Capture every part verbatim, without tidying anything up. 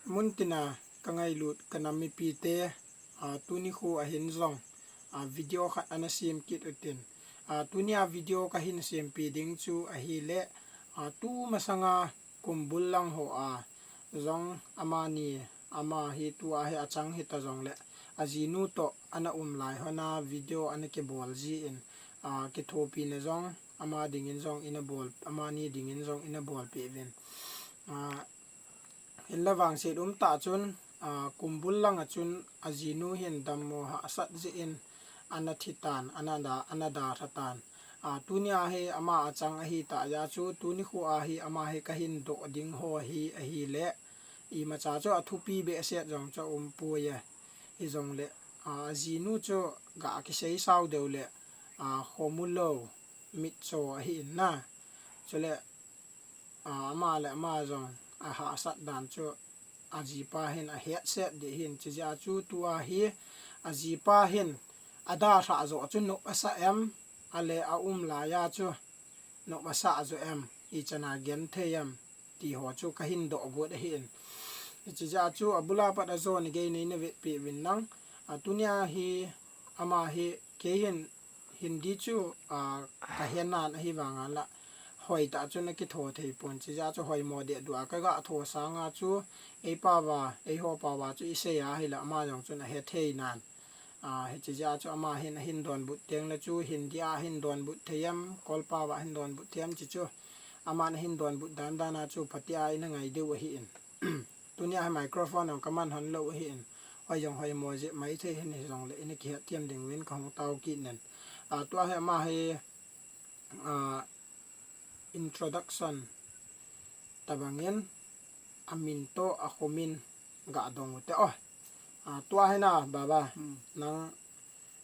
Muntina ka ngailut ka nam mipite, a, tuni khu ahin jong, a, video khat ana sem kit utin. A, tunia video ka hin sempi ding chu ahile, a, tu masanga kumbul lang ho a jong amani, ama hi tua hi achang hita jongle, ajinu toh ana um lai hona video ana kibol jin, a, kithopina jong ama dingin jong ina bol, amani dingin jong ina bolpeh uvin. A, Hinlah vangset umtah chun, a, kumbul langa chun ajinu hin dammo hahsat jeh in ana thi tan, ana da, ana dalha tan. A, tunia hi ama achang ahitah jeh chu, tuni khu a hi ama hi ka hin doh ding ho hi ahile, imacha chu athupi behseh jong chu aumpoi e. Hijongle, a, ajinu chu ga kisei sao deu le, a, khomu lou, mitcho ahi in na. Chule, a, ama le ama jong ahahsat dan chu ajipa hin ahetset ding ahin, chujeh a chu tua hi ajipa hin adalhah joh chu nop asa em, ale aum laiya chu nop asa jo em, ichan a genthei em, ti ho chu ka hin doh got ahin. Chujeh a chu abula pat a jong gei nei na vetpeh uvin lang, a, tunia hi ama hi kei hin Hindi chu, a, ka he nan ahivanga la, hoitah chu na kitho thei pon, chujeh a chu hoimo deh duh a ka ga tho sanga chu, ei pao va, eiho pao va chu isei a hile ama jong chun ahe thei nan. A, hiche jeh a chu ama hin ahin donbut teng le chu Hindi a ahin donbut thei em, Kol pao va ahin donbut thei em, chuchu aman ahin donbut dan dan a chu phatea ina ngai diu ahin. Tunia hi microphone jong ka man hon lou ahin. Hoi jong hoimo jeh maithei hin hijongle ina kihet them ding uvin ka hung tao kit nen. A, tua hi ama hi, a, introduction tabangin amin toh akhomin ga dong ute o. A, tua hi na baba, Hmm. nang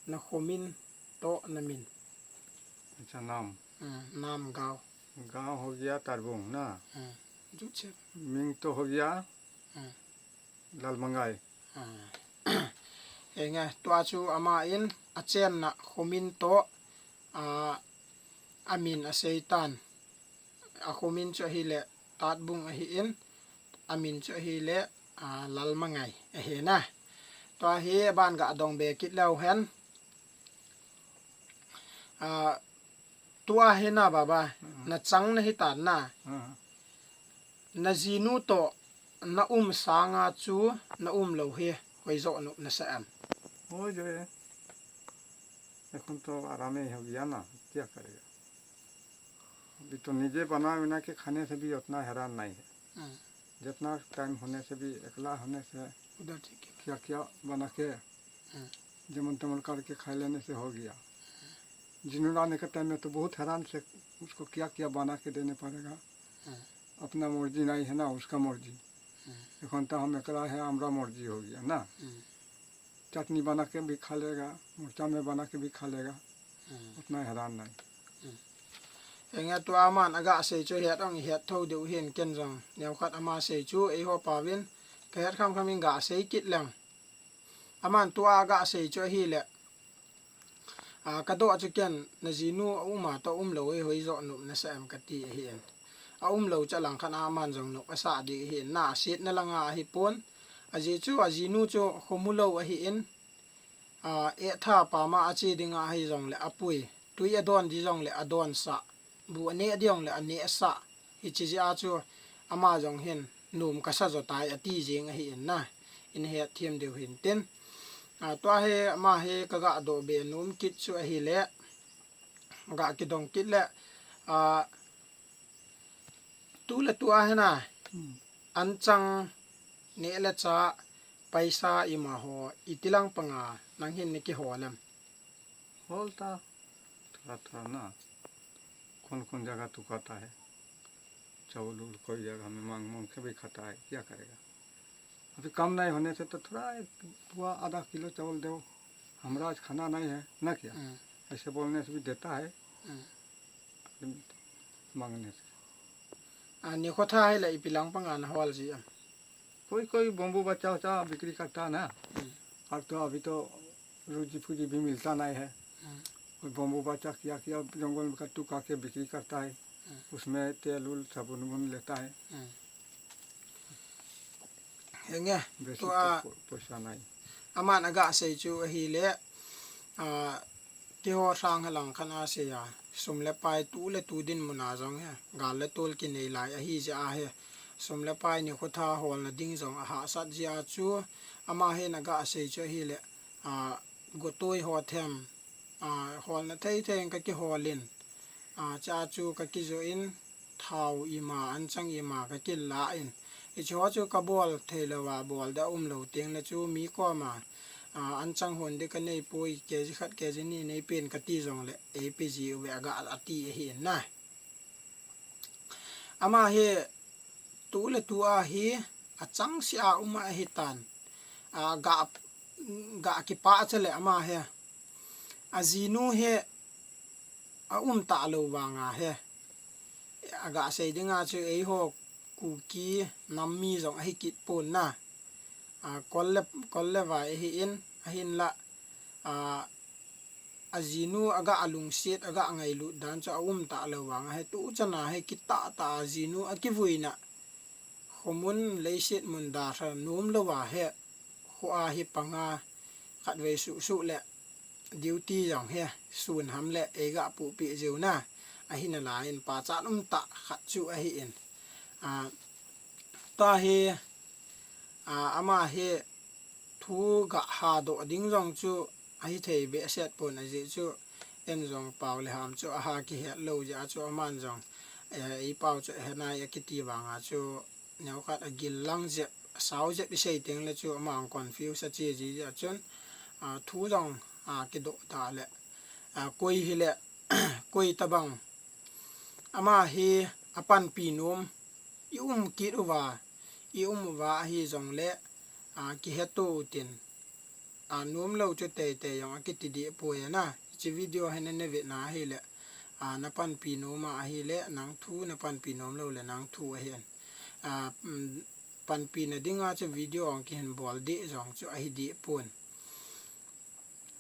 na khomin toh na min. Acha, नाम। Hmm, नाम गाँव। गाँव हो गया तारबुंग ना। Hmm, जो छे। मिंग तो हो गया Hmm. लालमंगाई। Hmm. Henge, tua chu ama in achenna khomin toh, a, amin asei tan. Akhomin chu ahile Tatbung ahin, amin chu ahile, a, Lalmangai ahi na. Tua hi aban ga dong be kit leu hen. A, tua hi na baba, Hmm. na chang na hi tan na. Hmm. Na jinu toh na um sanga chu na um lou hi hoijoh nop na sa em? हो जाए। এখন তো আরামে हो गया ना, क्या करेगा? अभी तो निजे बना बना के खाने से भी उतना हैरान नहीं है। Hmm. जितना टाइम होने से भी, अकेला होने से उधर ठीक है। क्या क्या बना के, Hmm. जमन तमन करके खा लेने से हो गया। जिन्होंने आने के टाइम में तो बहुत हैरान से उसको क्या क्या बना के देने पड़ेगा। Hmm. अपना मर्जी नहीं है ना, उसका मर्जी। Hmm. এখন তো हम अकेला है, हमरा मर्जी हो गया ना। Hmm. चटनी बना के भी खा लेगा, मिर्चा में बना के भी खा लेगा, Hmm. उतना हैरान नहीं। Hmm. Henge, tua aman aga sei chu het ong het tho diu hin ken jong. Neokhat ama sei chu eiho paovin ka het kham kham in ga sei kit leng. Aman tua aga sei chu ahile, a, ka doh chu ken, na jinu a um a toh um lou hi hoijoh nop na sa em kati ahin. A um lou chu langkhat a aman jong nop asa ding ahin, na asetna langa ahi pon. Ajeh chu ajinu chu khomu lou ahin, a, etha pama ache dinga ahi jongle apui, tui adon di jongle adon sah, bu ane di jongle ane sah. Hiche jeh a chu ama jong hin nom kasa jo tai ati jeng ahin na. Ina het them diu hin tin. A, tua hi ama hi ka ga doh be nom kit chu ahile, ga kidong kit le, a, tu le tua hi na, Hmm. anchang, neh le chah, paisa ima ho, iti lang panga nang hin na kihol em? होता थोड़ा थोड़ा ना, कौन कौन जगह तो कहता है, चावल उल कोई जगह में मांग मांग के भी खाता है, क्या करेगा? अभी काम नहीं होने से तो थोड़ा एक पुआ आधा किलो चावल दो, हमरा आज खाना नहीं है ना क्या? हम्म। ऐसे बोलने से भी देता है। हम्म। आदमी तो मांगने से। आ, निखो था है ले, इपिलांग पंगान हवाल जी, आ। कोई कोई बम्बू बच्चा उच्चा बिक्री करता है ना। हम्म। और तो अभी तो रोजी फूजी भी मिलता नहीं है। हम्म। कोई बम्बू बच्चा किया किया जंगल में कट्टू काट के बिक्री करता है। हम्म। उसमें तेल उल साबुन उबुन लेता है। हम्म। Henge, tua aman aga sei chu ahile, a, keiho sang halang khan a sei a, sum le pai tu le tu dinmun a jong hi, gal le tol kinei lai ahi jeh a hi, sum le pai nikho tha holna ding jong ahahsat jeh a chu, ama hin aga sei chu ahile, a, gotoi ho them, a, holna thei thei in ka kihol in, a, cha chu ka kijoh in, thao ima, anchang ima ka kila in. Hiche ho chu ka bol thei lou a, bol da um lou teng le chu mi koma, a, anchang hon di ka nei poi, K G khat, K G ni nei pen ka ti jong le, ei pe ji uve aga ati ahi in na. Ama hi tu le tu a hi achang si a um ahi tan. A, ga, ga kipah cha le ama hi. Ajinu hi a um ta lou vang a hi. Aga sei ding a chu eiho Kuki nam mi jong ahi kit pon na. A, kol le, kol le vai ahi in, ahin la, a, ajinu aga lungset, aga ngailut dan chu a um ta lou vang a hi tu chan a hi kitah tah a ajinu a kivuina. Khomun leiset mun dalha nom lou a hi, kho a hi panga khatvei suh suh le duty jong hi sun ham le eiga pupi jiu na, ahi nalai in pachat um tah khat chu ahi in. A, ta hi, a, ama hi thu ga ha doh ding jong chu ahi thei behseh pon ajeh chu en jong pau le ham chu aha kihet lou jeh a chu aman jong, eh, ei pau chu he nai akiti vang a chu neo khat agil lang jep, asao jep i sei teng le chu ama confuse a che ji jeh a chun, a, thu jong, a, kidoh ta le, a, koi hi le, koi tabang. Ama hi apanpi nom, i um kit uva, i um uva ahi jong le, a, kihe to u tin, a, nom lou chu tei tei jong akiti deh poi a na. Hiche video hi na ne ve na ahi le, a, na panpi nom a ahi le, nang thu, na panpi nom lou le nang thu ahi in. A, um, panpi na ding a chu video ong kihin bol deh jong chu ahi deh pon.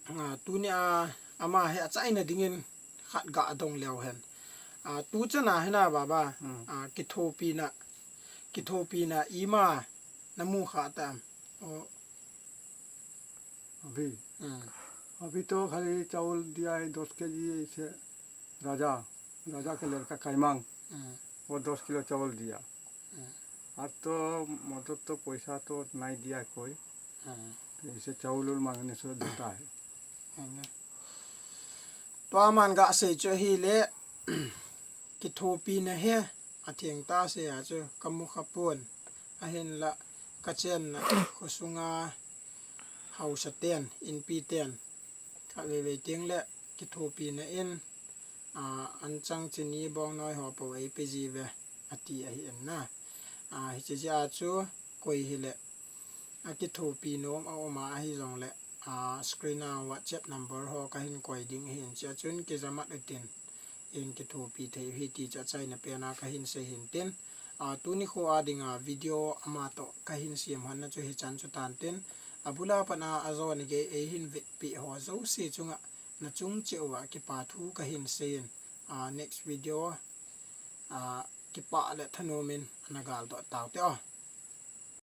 A, tuni a, ama hi achaina ding in khat ga dong leu hen. A, tu chan a hi na baba, hmm, a, kithopi na, kithopi na ima na mu kha tam. O, अभी, हम्म। अभी तो खाली चावल दिया है दस केजी, इसे राजा, राजा के लड़का काइमांग, हम्म। वो दस किलो चावल दिया। हम्म। और तो मदद तो पैसा तो नहीं दिया कोई। हम्म। तो इसे चावल उल मांगने से देता है। हम्म। Tua aman ga sei chu ahile, kithopi na hi, atheng tah sei a chu, ka mu kha pon, ahin la, ka chenna, khosunga, haosa ten, inpi ten, khatvei vei teng le, kithopi na in, a, anchang chini bongnoi ho po ei pe ji ve, ati ahi in na. A, hiche jeh a chu, koi hi le, a kithopi nom a um a ahi jong le, a, screen a WhatsApp number ho ka hin koi ding ahin, chea chun kijamat u tin, in kithopi thei u hi ti chu achaina pen a ka hin sei hin tin, a, tuni kho a ding a video ama toh ka hin sem hon na chu hichan chu tan tin, abul a pat a ajo na gei ei hin vetpi ho jouse chunga na chung cheh uva kipa thu ka hin sei in, a, next video, a, kipah le thanom in ana gal doh tau te o.